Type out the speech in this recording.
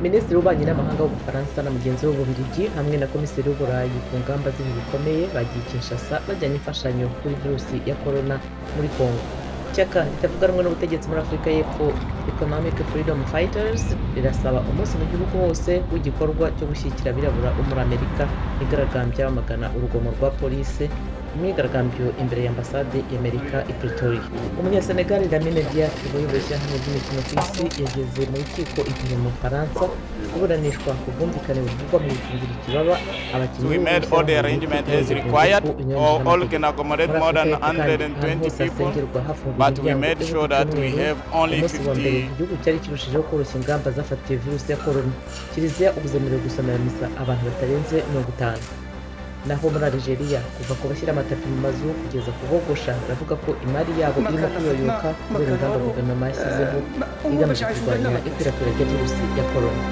Minisitiri w'Ububanyi n'Amahanga w'Ubufaransa na mugenzi we w'Ububiligi hamwe na Komiseri w'Uburayi ku ngamba z'ibihe bikomeye bagiye i Kinshasa bajyanye imfashanyo kuri virusi ya corona muri Congo. Ishyaka ritavuga rumwe n'ubutegetsi muri Afurika y'Epfo, Economic Freedom Fighters, rirasaba umunsi mu gihugu hose w'igikorwa cyo gushyigikira abirabura bo muri Amerika igaragambya bamagana urugomo rwa polisi, imyigaragambyo imbere ya ambasade y'Amerika i Pretoria. Umunyasenegal Lamine Diack wayoboye ishyirahamwe ry'imikino ku isi yageze mu rukiko igihe mu Bufaransa kuburanishwa ku bwumvikane buvugwa mu gukingira ikibaba abakinnyi. So we made all the arrangement as required. Our hall can accommodate more than 120 people, but we made sure that we have only Umunsi wa mbere 50. igihugu cyari kirushijeho koroshya ingamba zafatiwe virusi ya korona. Kiliziya ubu zemerewe gusomera misa abantu batarenze 50. Naho muri Algeria, kuva ku bashyira amatapi mu mazu kugeza ku bogosha, baravuga ko imari yabo irimo kuyoyoka kubera ingamba guverinoma yashyizeho igamije kurwanya ikwirakwira rya virusi ya korona.